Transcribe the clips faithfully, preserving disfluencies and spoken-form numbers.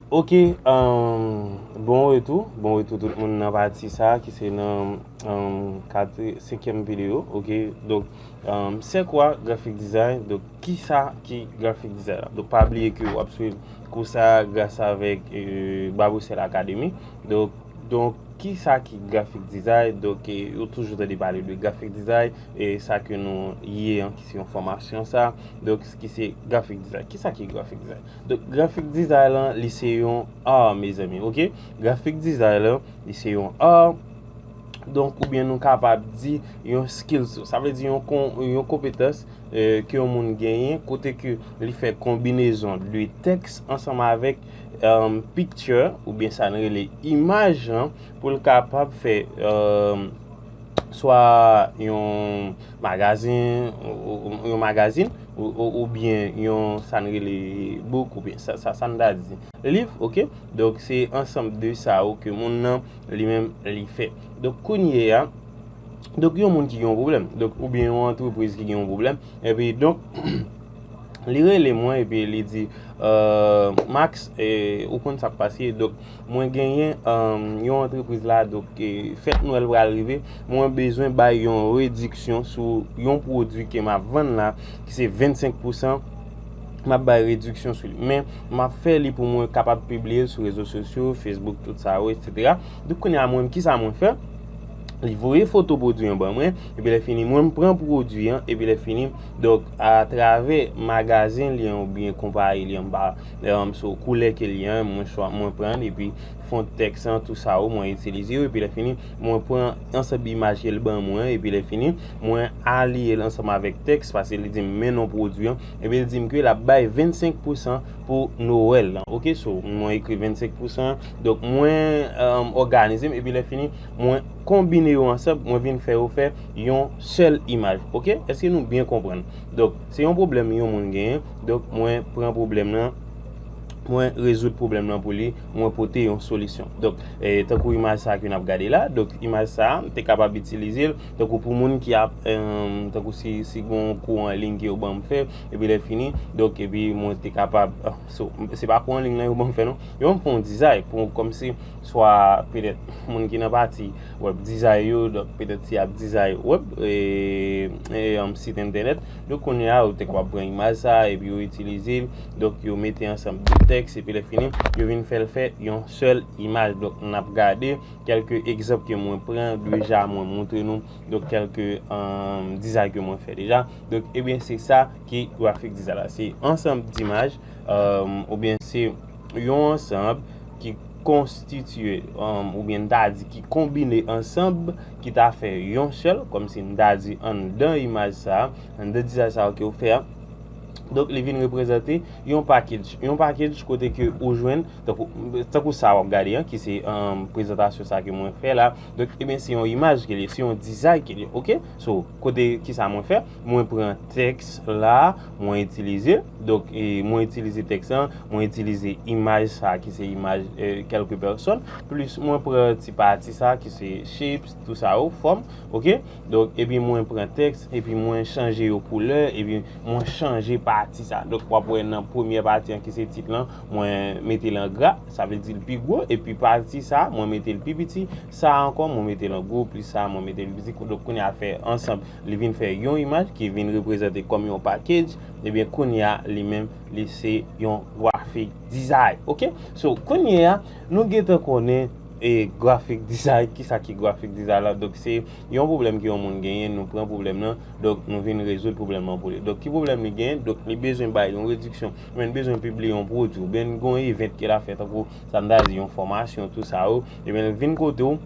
Ok, um, bon retou, bon retou tout moun nan pati sa ki se nan um, katri, senkyèm videyo, ok. Donk, um, c'est quoi graphic design? Donk, kisa ki graphic design la? Donk, pa bliye ke w ap swiv kou sa gras avèk euh, Babocell Academy. Donk, donk, kisa ki graphic design? Donk, eh, yo toujou tande pale de graphic design, e sa ke nou ye an, ki se yon fòmasyon sa. Donk, ki se graphic design. Kisa ki graphic design? Donk, graphic design lan, li se yon art, mezanmi, ok? Graphic design lan, li se yon art. Donk, oubyen nou kapab di yon skills. Sa vle di yon, kon, yon konpetans euh, ke yon moun genyen, kote ke li fè konbinezon de tèks ansanm avèk um, picture, oubyen sa n rele imaj lan, pou l kapab fè um, swa yon magazin, yon magazin, oubyen yon sa n rele book, oubyen sa, sa, sa n ta di liv, ok? Donk, se ansanm de sa yo ke moun nan, li menm, li fè. Donk, kounye a, donk, yon moun ki gen yon pwoblèm, donk, oubyen yon antrepriz ki gen yon pwoblèm, epi, donk, li rele mwen, epi li di, euh, Max, eh, ou konn sa k pase, donk, mwen genyen um, yon antrepriz la, donk, eh, fèt Nwèl pral rive, mwen bezwen bay yon rediksyon sou yon pwodui ke m ap vann la, ki se vennsenk pousan, m ap bay rediksyon sou li. Men, m ap fè li pou mwen kapab pibliye l sou rezo sosyo, Facebook, tout sa yo, etsetera. Donk, kounye a mwen, kisa mwen fè? Li voye foto pwodui an ban mwen, epi lè fini, mwen, m pran pwodui an, epi lè fini, donk, atravè magazen li an oubyen konpayi li an, m pa, um, so, koulè ke li an, mwen chwa, mwen pran, epi fon tèks an, tou sa yo, mwen itilize yo, epi lè fini, mwen pran ansanm imaj ke l ban mwen, epi lè fini, mwen aliye l ansanm avèk tèks, paske li di m men non pwodui an, epi li di m ke l ap bay vennsenk pousan pou Nwèl lan, ok? So, mwen ekri vennsenk pousan, donk mwen um, òganize m, epi lè fini, mwen konbine yo ansanm, mwen vin fè yo fè yon sèl imaj, ok? Èske nou byen konprann? Donk, se yon pwoblèm yon moun genyen, donk mwen pran pwoblèm lan, mwen rezoud pwoblèm lan pou li, mwen pote yon solisyon. Donk, eh, tankou imaj sa ke n ap gade la, donk imaj sa, m te kapab itilize l, tankou pou moun ki ap, eh, tankou si, si gon kou an liy ke yo ban m fè, epi lè fini, donk, epi mwen te kapab, ah, so, se pa kou an liy lan yo ban m fè non, yo ban m fè yon dizay, pou, kòmsi, swa petèt moun ki nan pati web design yo, donk petèt si y ap dizay web, e, e, um, sit entènèt. Donk kounye a, yo te kapab pran imaj sa, epi yo itilize l, donk yo mete ansanm de tèks, epi lè fini, yo vin fè l fè yon sèl imaj. Donk n ap gade kèlke egzanp ke mwen pran deja, mwen montre nou, donk kèlke um, dizay ke mwen fè deja. Donk, ebyen, se sa ki graphic design la. Se ansanm dimaj, um, oubyen se yon ansanm ki konstitye, um, oubyen n ta di ki konbine ansanm, ki ta fè yon sèl, kòmsi n ta di anndan imaj sa, anndan dizay sa ke w fè a. Donk, li vin reprezante yon package. Yon package kote ke ou jwenn, tankou, tankou sa w ap gade an, ki se, um, prezantasyon sa ke mwen fè la. Donk, ebyen, se yon imaj ke li ye, se yon dizay ke li ye, ok? So, kote ki sa mwen fè? Mwen pran tèks la, mwen itilize. Donk, e, mwen itilize tèks lan, mwen itilize imaj sa ki se imaj, e, kèlke pèsòn. Plis mwen pran ti pati sa ki se shapes, tou sa yo, fòm, ok? Donk, epi mwen pran tèks, epi mwen chanje yo koulè, epi mwen chanje pati sa. Donk, w ap wè nan premyè pati an ki se tit lan, mwen mete l an gra, sa vle di l pi gwo, epi pati sa, mwen mete l pi piti, sa ankò, mwen mete l an gwo, plis sa, mwen mete l pi piti. Donk, kounye a fè ansanm, li vin fè yon imaj ki vin reprezante kòm yon package, ebyen, kounye a, li menm, li se yon graphic design, ok? So, kounye a, nou gentan konnen e graphic design, kisa ki graphic design la? Donk, se yon pwoblèm ke yon moun genyen, nou pran pwoblèm lan, donk, nou vin rezoud pwoblèm lan pou li. Donk, ki pwoblèm li genyen? Donk, li bezwen bay yon rediksyon, oubyen li bezwen pibliye yon pwodui, oubyen li gen yon event ke l ap fè, tankou, sa m ta di, yon fòmasyon, tou sa yo, ebyen, li vin kote w,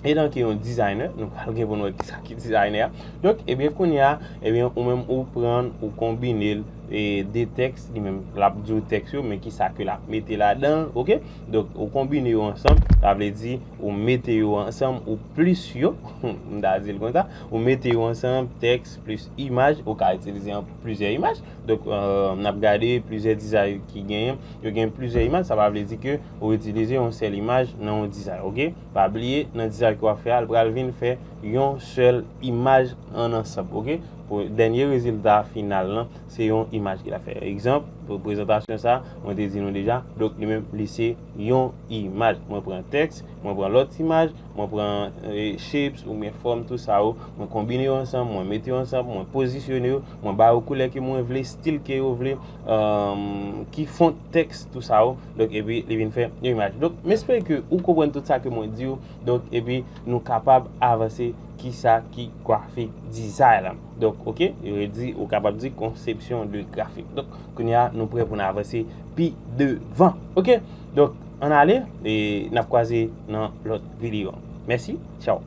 etanke yon designer, nou pral gen pou nou wè kisa ki designer a. Donk, ebyen, kounye a, ebyen, ou menm, ou pran, ou konbine l, e, de tèks, li menm, l ap di w tèks yo, men kisa ke l ap mete ladan l, ok? Donk, ou konbine yo ansanm, sa vle di, ou mete yo ansanm, ou plis yo, m ta di l konsa, ou mete yo ansanm, tèks plis imaj, ou ka itilize an plizyè imaj. Donk, euh, n ap gade plizyè dizay ki genyen, yo gen plizyè imaj, sa pa vle di ke ou itilize yon sèl imaj nan yon dizay, ok? Pa bliye, nan dizay ke w ap fè a, l pral vin fè yon sèl imaj an ansanm, ok? pou dènye rezilta final lan, se yon imaj ki la fè. Egzanp, pou prezantasyon sa, mwen te di nou deja, donk li menm, li se yon imaj. Mwen pran tèks, mwen pran lòt imaj, mwen pran eh, shapes oubyen fòm, tou sa yo, mwen konbine yo ansanm, mwen mete yo ansanm, mwen pozisyone yo, mwen ba yo koulè ke mwen vle, stil ke yo vle, um, ki font tèks, tou sa yo. Donk, epi li vin fè yon imaj. Donk, m espere ke ou konprann tout sa ke mwen di yo. Donk, epi nou kapab avanse kisa ki graphic design la. Donk, ok, yo di, ou kapab di konsepsyon de grafik. Donk, kounye a, nou prè pou n avanse pi devan. Ok, donk, ann ale, e n ap kwaze nan lòt videyo. Mèsi, tchao.